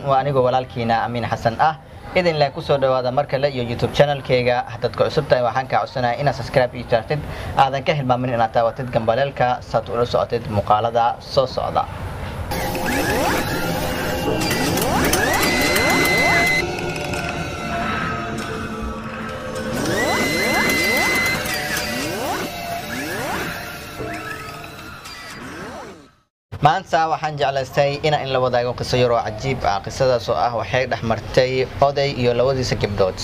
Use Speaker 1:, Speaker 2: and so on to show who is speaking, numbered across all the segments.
Speaker 1: Waa anigoo walaalkiina Amiin Xasan ah, idin leh kusoo dhawaada mar kale iyo YouTube channelkayga. Haddaad ku cusub tahay, waxaan kaa codsanaya inaad subscribe ii taartid, aadan ka hilmaamin inaad taabatid gambaleelka saad ula socotid muuqaalada soo socda. Maanta waxaan jeclaystay inaan in la wadaago qiso yar oo cajiib ah, qisadaas oo ah waxay dhex martay oday iyo labadiisa gabdhood.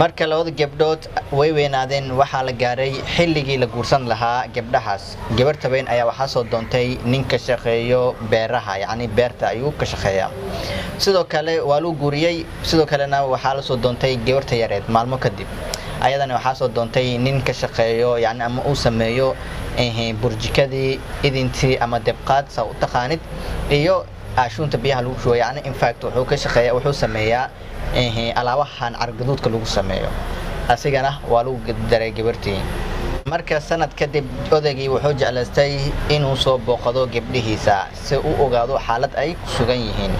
Speaker 1: Marka labada gabdhood way weynaadeen, waxaa la gaaray xilligii la guursan lahaa gabdhahaas. Gabarta weyn ayaa waxaa soo doontay nin ka shaqeeyo beeraha, yacni beerta ayuu ka shaqeeyaa. Sidoo kale waa lagu guuriyey. Sidoo kalena waxaa la soo doontay gabarta yareed maalmo kadib, ayadana waxaa soo doontay nin ka shaqeeyo, yacni ama uu sameeyo burjikadii idintii ama debqaad saa u taqaanid iyo aashuunta biyaha lagu shubo. Yacni infact wuxuu ka shaqeeya, wuxuu sameeyaa alaabahan cargaduudka lagu sameeyo. Asigana waa lagu daray gabartii. Marka sanad kadib odaygii wuxuu jeclaystay inuu soo booqado gabdhihiisa si uu ogaado xaalad ay ku sugan yihiin.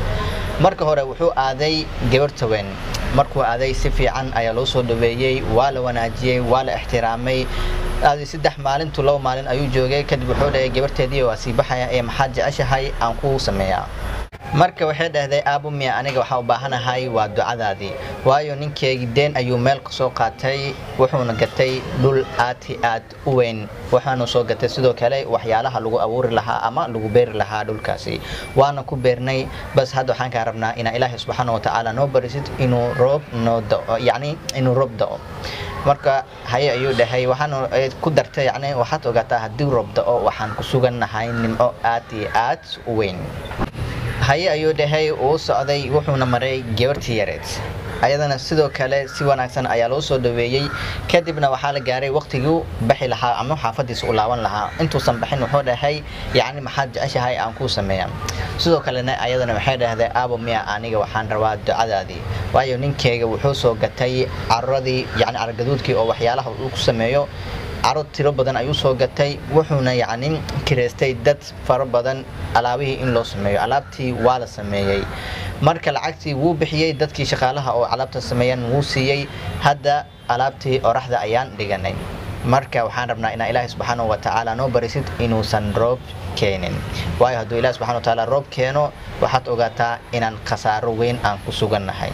Speaker 1: Marka hore wuxuu aaday gabarta weyn. Markuu aaday, si fiican ayaa loo soo dhaweeyey, waa la wanaajiyey, waa la ixtiraamay. Aaday 3 maalintu 2 maalin ayuu joogay. Kadib wuxuu dhahay gabarteedii, waa sii baxaya ee maxaad jeceshahay aan kuu sameeyaa? Marka waxay dhahday, aabo miya, aniga waxaa u baahanahay waa ducadaadii, waayo ninkeygii deen ayuu meel kasoo qaatay, wuxuuna gatay dhul aad i aad u weyn, waxaanu soo gatay sidoo kale waxyaalaha lagu abuuri lahaa ama lagu beeri lahaa dhulkaasi, waana ku beernay. Bas hadda waxaan kaa rabnaa inaa Ilaahay subxaana watacaala noo barisid inuu roob noo da'o, yacni inuu roob da'o. Marka haye ayuu dhahay. Waxaan ku dartay, yacni waxaad ogaataa haddii roob da'o waxaan ku sugannahay nimco aad iyo aad u weyn. Haye ayuu dhahay. Uu socday, wuxuuna maray gabartii yareed. Ayadana sidoo kale si wanaagsan ayaa loo soo dhaweeyey. Kadibna waxaa la gaaray waqtigii baxi lahaa ama xaafadiisa u laaban lahaa. Intuusan baxin wuxuu dhahay, yacni maxaad jeceshahay aan kuu sameeya? Sidoo kalena ayadana waxay dhahday, aabo miya, aniga waxaan rabaa ducadaadii, waayo ninkeyga wuxuu soo gatay caradii, yacni caragaduudkii oo waxyaalaha uu ku sameeyo, caro tiro badan ayuu soo gatay, wuxuuna yacni kireystay dad fara badan alaabihii in loo sameeyo. Alaabtii waa la sameeyey. Marka lacagtii wuu bixiyey, dadkii shaqaalaha oo alaabta sameeyaan wuu siiyey. Hadda alaabtii oraxda ayaan dhiganay. Marka waxaan rabnaa inaa Ilaahay subxaanahu watacaala noo barisid inuusan roob keenin, waayo hadduu Ilahi subxana watacaala roob keeno, waxaad ogaataa inaan khasaaro weyn aan ku sugannahay.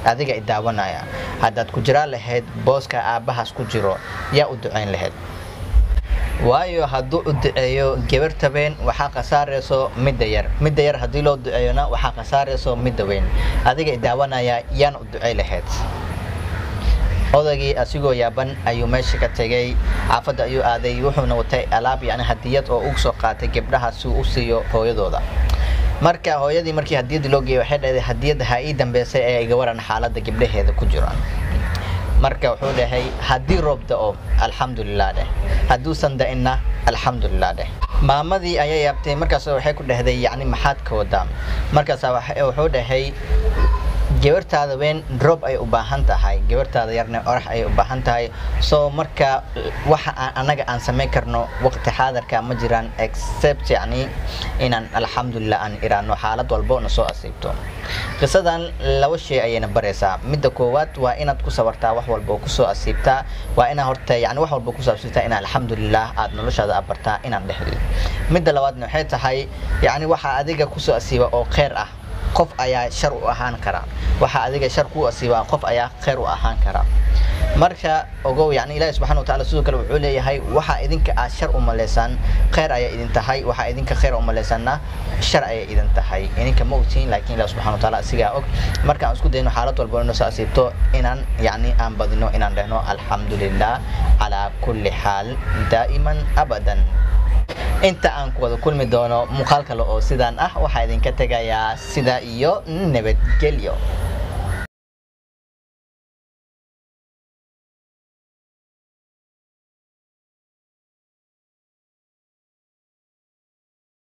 Speaker 1: Adiga i daawanaya, haddaad ku jiraa lahayd booska aabbahaas ku jiro, yaa u ducayn lahayd? Waayo hadduu u duceeyo gabarta weyn, waxaa khasaarayso midda yar. Midda yar haddii loo duceeyona, waxaa khasaarayso midda weyn. Adiga i daawanaya, yaan u ducey lahayd? Odaygii asigoo yaaban ayuu meesha ka tegay. Xaafadda ayuu aaday, wuxuuna watay alaab, yani hadiyad oo ugu soo qaatay gabdhaha si uu u siiyo hooyadooda. Marka hooyadii markii hadiyadii loo geeyay, waxay dhahday, hadiyadda ha ii dambeysay ee iga waran xaaladda gabdhaheeda ku jiraan. Marka wuxuu dhahay, haddii roob da'o alxamdulilah dheh, hadduusan da'inna alxamdulilah dheh. Maamadii ayaa yaabtay. Markaas waxay ku dhahday, yacni maxaad ka wadaa? Markaasa wuxuu dhahay, gabartaada weyn roob ay u baahan tahay, gabartaada yarna orax ayay u baahan tahay. So marka waxa aan anaga aan samayn karno waqti xaadirka ma jiraan, except yacni inaan alxamdulilah aan iraano xaalad walbo na soo asiibto. Qisadan laba shay ayayna baraysaa. Midda koowaad waa inaad ku sabartaa wax walba oo kusoo asiibtaa, waa inaa horta yani wax walba kusoo asiibtaa inaa alxamdulilah aad noloshaada abartaa inaad dhexdid. Midda labaadna waxay tahay, yacni waxa adiga kusoo asiiba oo kheyr ah qof ayaa shar u ahaan kara, waxa adiga shar ku asiibaa qof ayaa kheyr u ahaan kara. Marka ogow, yani Ilaahi subxana wataala sidoo kale wuxuu leeyahay, waxa idinka aad shar u maleysaan kheyr ayaa idin tahay, waxa idinka kheyr u maleysaanna shar ayay idin tahay. Idinka ma ogtihiin, laakiin Ilahi subxana wataala asigaa og. Marka aan isku dayno xaalad walba inoo soo asiibto inaan yacni aan badino inaan dhehno alxamdulilah calaa kulli xaal daa'iman abadan. Inta aan ku wada kulmi doono muuqaal kale oo sidaan ah, waxaa idinka tegayaa sida iyo nabadgelyo.